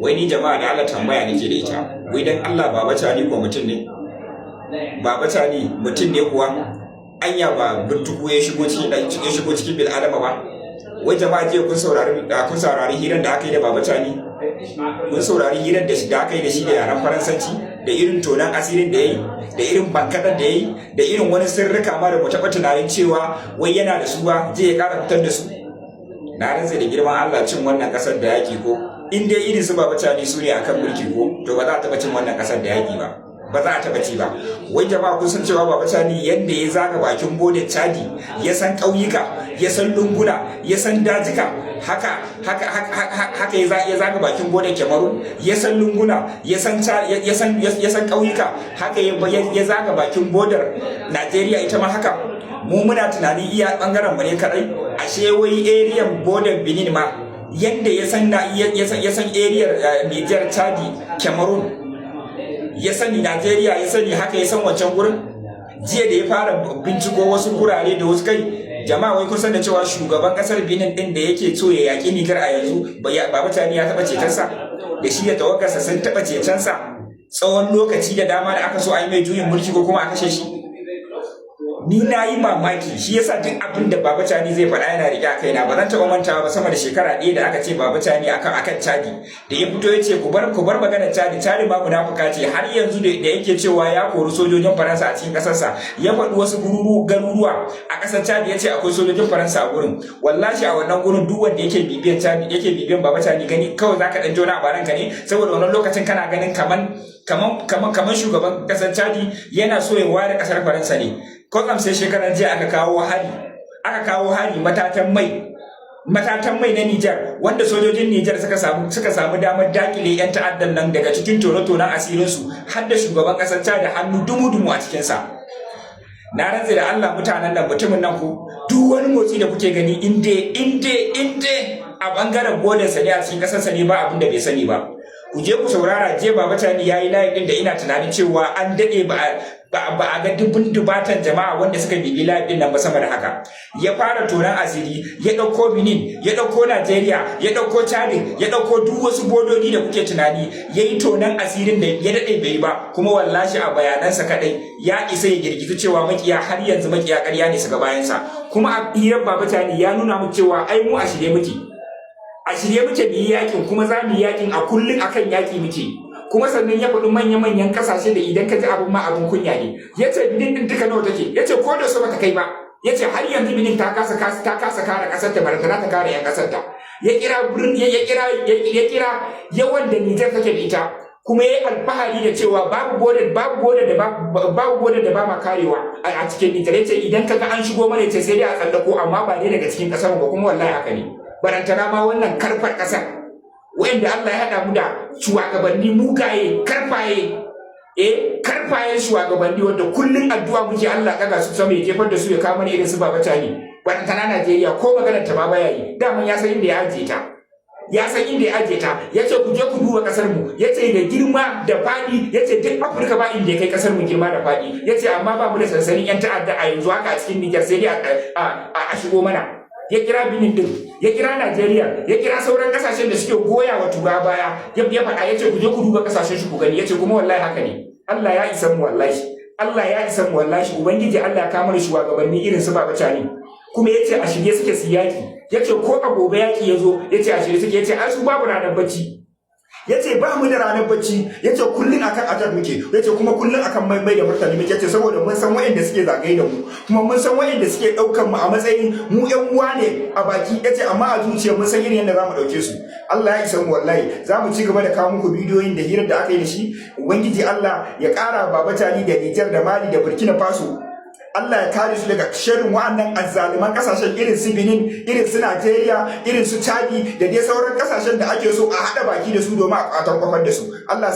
Wai ni jama'a, da Allah, tambaya nake da ita. Wai dan Allah, Baba Tchiani ko mutum ne? Baba Tchiani mutum ne kuwa? Anya ba bintuku ya shigo cikin bil adama ba? Wai jama'a, jiya kun saurari hirar da aka yi da Baba Tchiani? Kun saurari hirar da aka yi da shi da yaren Faransanci, da irin tonan asirin da yayi, da irin bankaɗar da yayi, da irin wani sirrika ma da mu taɓa tunanin cewa wai yana da su ba, zai ya ƙara fitar da su? Na rantse da girman Allah, cin wannan ƙasar da yaƙi ko, in dai irin su Baba Tchiani su ne akan mulki ko, to ba za a taɓa cin wannan ƙasar da yaƙi ba, ba za a taɓa ci ba. Wai jama'a, kun san cewa Baba Tchiani, yadda ya zaga bakin bodin Chadi, ya san ƙauyuka, ya san lunguna, ya san dajika, haka haka haka haka ya zaga bakin bodin Cameroon, ya san lunguna, ya san ƙauyuka, haka ya zaga bakin bodar Najeriya ita ma haka? Mu muna tunanin iya bangaren mu ne kadai, ashe wai area bodar Benin ma yadda ya san area Niger, Chadi, Cameroon, ya sani Najeriya, ya sani, haka ya san wancan gurin. Jiya da ya fara binciko wasu gurare da wasu kai. Jama'a, wai kun san da cewa shugaban kasar Benin din da yake so ya yaki Niger a yanzu, Baba Tchiani ya taba cetonsa? Da shi da tawagarsa sun taba cetonsa tsawon lokaci da dama da aka so a yi mai juyin mulki ko kuma a kashe shi. Ni na yi mamaki, shi yasa duk abin da Baba Tchiani zai faɗa yana riƙe a kaina. Ba zan taɓa mantawa ba, sama da shekara 1 da aka ce Baba Tchiani akan Chadi, da ya fito ya ce ku bar maganar Chadi, Chadi ma munafuka ce. Har yanzu da yake cewa ya kori sojojin Faransa a cikin ƙasarsa, ya faɗi wasu garuruwa a ƙasar Chadi, ya ce akwai sojojin Faransa a gurin. Wallahi a wannan gurin, duk wanda yake bibiyan Chadi, yake bibiyan Baba Tchiani, gani kawai zaka ɗan jona a baranka ne, saboda wannan lokacin kana ganin kaman shugaban ƙasar Chadi yana so ya ware ƙasar Faransa ne. Kwatsam sai shekaran jiya aka kawo hari matatan mai na Nijar, wanda sojojin Nijar suka samu damar dakile yan ta'addan nan. Daga cikin tono-tonon asirin su har da shugaban kasar Chad da hannu dumu-dumu a cikin sa. Na rantse da Allah, mutanen nan, mutumin nan ku, duk wani motsi da kuke gani, inde a bangaren bodan sa ne, a cikin kasar sa ne, ba abin da bai sani ba. Ku je ku saurara, je Baba Tchiani yayi live din da ina tunanin cewa an dade ba a ga dubun dubatan jama'a wanda suka bibi live din nan ba sama da haka. Ya fara tonan asiri, ya dauko Benin, ya dauko Najeriya, ya dauko Chad, ya dauko duk wasu bododi da kuke tunani, yayi tonan asirin da ya dade bai ba. Kuma wallahi a bayanansa kadai ya isa ya girgiza cewa makiya, har yanzu makiya ƙarya ne suka bayansa. Kuma a hirar Baba Tchiani ya nuna mu cewa ai mu a shirye muke, a shirye muke mu yi yakin, kuma za mu yi yakin, a kullun akan yaki muke. Kuma sannan ya faɗi manya-manyan ƙasashe da idan ka ji abin ma abin kunya ne. Ya ce Benin ɗin duka nawa take? Ya ce ko da su bata kai ba. Ya ce har yanzu Benin ta kasa kare ƙasar ta, barantana ta kare 'yan ƙasar ta. Ya kira ya kira yawan da Nijar take da ita, kuma ya yi alfahari da cewa babu border da ba ma karewa a cikin Nijar. Ya ce idan kaga an shigo mana, ya ce sai dai a tsallako, amma ba ne daga cikin ƙasar ba. Kuma wallahi haka ne. Barantana ma wannan karfar ƙasar, wa'anda Allah ya haɗa mu da shugabanni mugaye, karfaye, karfayen shugabanni, wanda kullun addu'a muke Allah kaga su sama ya jefar da su, ya kawo mana irin su Baba Tchiani. Barantana Najeriya, ko maganar ta ma baya yi, daman ya san inda ya ajiye ta, ya san inda ya ajiye ta. Ya ce ku je ku duba kasar mu, ya ce da girma da faɗi, ya ce duk Afirka ba inda ya kai kasar mu girma da faɗi. Ya ce amma ba mu da sansanin yan ta'adda a yanzu haka a cikin Nijar, sai dai a shigo mana. Ya kira Benin din, ya kira Najeriya, ya kira sauran kasashen da suke goya wa Turawa baya. Ya faɗa, ya ce ku je ku duba kasashen shi ku gani. Ya ce kuma wallahi haka ne. Allah ya isa mu, wallahi Allah ya isa mu, wallahi. Ubangiji Allah ya kama da shugabanni irin su Baba Tchiani. Kuma ya ce a shirye suke su yaki. Ya ce ko a gobe yaki ya zo, ya ce a shirye suke. Ya ce ai su babu ranar bacci. Ya ce ba mu da ranar bacci. Ya ce kullum akan attack muke. Ya ce kuma kullum akan mai da martani muke. Ya ce saboda mun san wa'anda suke zagaye da mu, kuma mun san wa'anda suke ɗaukan mu a matsayin mu ƴan uwa ne a baki. Ya ce amma a zuciya mun san irin yadda za mu ɗauke su. Allah ya isa mu, wallahi. Za mu ci gaba da kawo muku bidiyoyin da hirar da aka yi da shi. Ubangiji Allah ya ƙara Baba Tchiani da Nijar da Mali da Burkina Faso. Allah ya kare su daga sharrin wa'annan azzaluman kasashen, irin su Benin, irin su Najeriya, irin su Chadi, da dai sauran kasashen da ake so a haɗa baki da su domin a kwatan kwafar da su. Allah.